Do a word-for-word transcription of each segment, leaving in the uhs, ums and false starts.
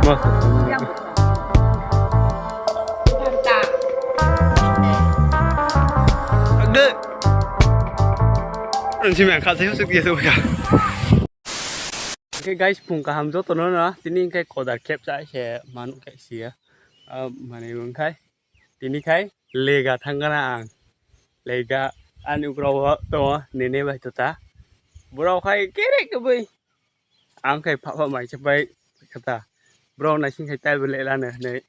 Thangde. Ang si meng kha se husuk dia se ka. Okay guys, phung kaham joto no na. Tini hwnkhe kodar khep cha se manuk khe sia. Ah, mane hwnkhe tini khai lega thangana ang. Lega ani ukra o tongo nini bai tota. Borok khai kerek kebui. Ang khai pha pha mai se bai kata. Borok naising khai tai bo lela no hinui.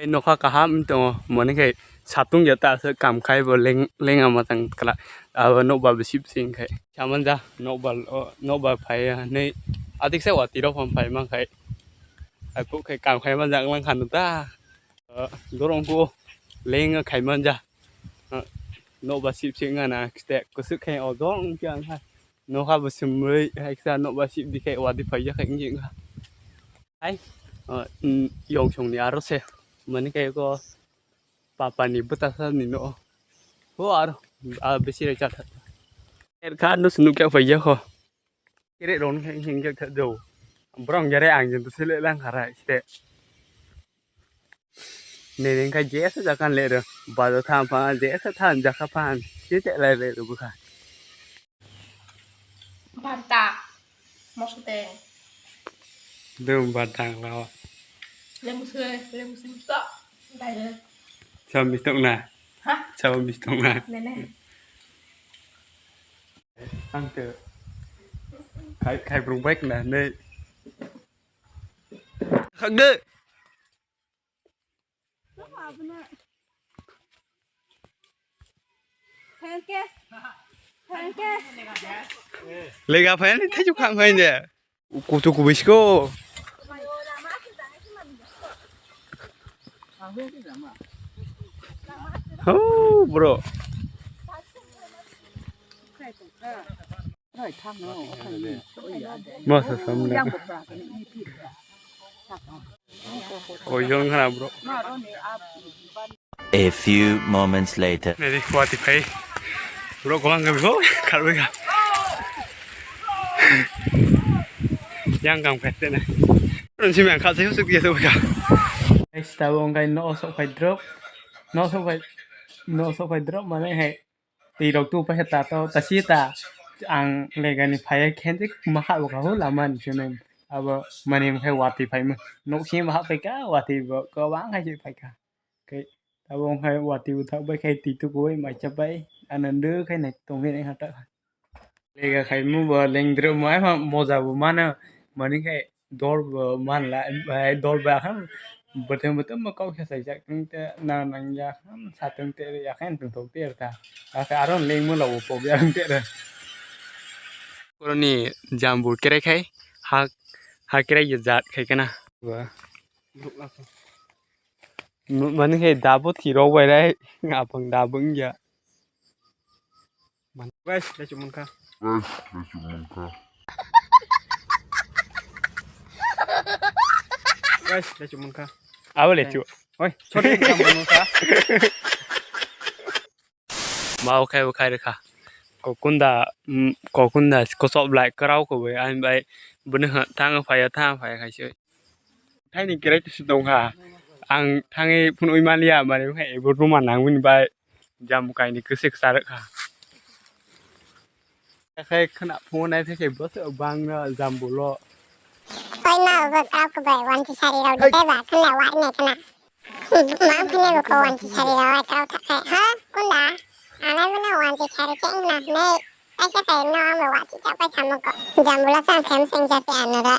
Nokha kaham wng tongo, mani khai satung ya ta aswk kam khai bo leng, leng ama tang kla, abo nokbar bisip sing khai. Samanja nokbar, o, nokbar phai ya hinui, adik sa watwi rok phano phai man khai. Aphuk khai kam khai man jak lang kha nw ta. O, dorong ko leng khai man ja. O, nokbar sip sing ana kiste kusuk khai o dorong kya ang khai. Nokha bo sumrui hai kisa nokbar sip di khai watwi phai ya khai wng kha. Hai, o, mm, yong song ni aro se. Mani kai ko papa ni bwtasa ni no. Ho aro, a bisi rai chat. Er kha no sunu kya phai ya ho. Kere ron khai hing jak tha do. Brong jare ang jin to sele lang khara ste. Nini khai jesa jakan le ro. Bajo tham phan, jesa tham jaka phan. Site lai le ro bukha. Bata. Moso teng. Dum batang lao. Lemu se, lemu se to. Dai le. Sa mi tong na. Ha? Sa mi tong na. Ne ne. Ang te. Khai, khai brung bike na ne. Khak de. Lega phai ni thaichuk khang phai de. Kutu kubisko. Oh, bro. Masa samna. Koyong khana, bro. A few moments later. Nari watwi phai. Bro, kolang kami ko karwi ka. Yang kam kate na. Ron simi ang kha sai husuk dia tu ka. Guys, tabo wngkai no sok phai drop. No sok phai, no sok phai drop mane hai. Twi rok tu paisa ta to ta si ta ang legani phai khenjik ma ha bo ka hu lama ni sene abo mani khai watwi phai ma nok si ma ha phai ka watwi bo ko bang khai si phai ka ke abo khai watwi utha bai khai twi tu koi mai cha bai anandu khai nai tong he ha ta lega khai mu bo leng dro mai ma moja bo mano mani khai dol bo manla, bai dol ba khan bwtwng bwtwng bo kok se saijak tong te na nang ya khan satong te ya khan tong tok te ta. Ake aro lengma lo bo pok ya te ra. Koroni jambul kerai khai ha, ha kerai ya jat khai kana. Ba. Mani khai dabo thirok bai rai apang dabo wngya. Guys, lechu munkha. Guys, lechu munkha. Abo lechu. Oi, sorry, munkha. Ma okhai okhai rekha. Kokunda, mm, kokunda kosok blai krao ko bai, ang bai bwno tang phaya, tang phaya khai se. Thaini kerai tisi tongkha. Ang thangwi phunwi manliya, mane wngkha ebo ruma nangmani bai jamu kainwi kwswi kwcharwkha. Khai khwna phunai thai khai bwswk bangno jambulo. Koi ma obo kau kwbai wanti sari rok di tei ba khwna wai nai khwna. Ma phunai bo ko wanti sari rok wai kau tha khai. Ha, kunda? Anai bono wanti sari khe wngna hwnwi. Kaisa khai no amo wati chak pai thamo ko. Jambulo chang khem seng jati anora.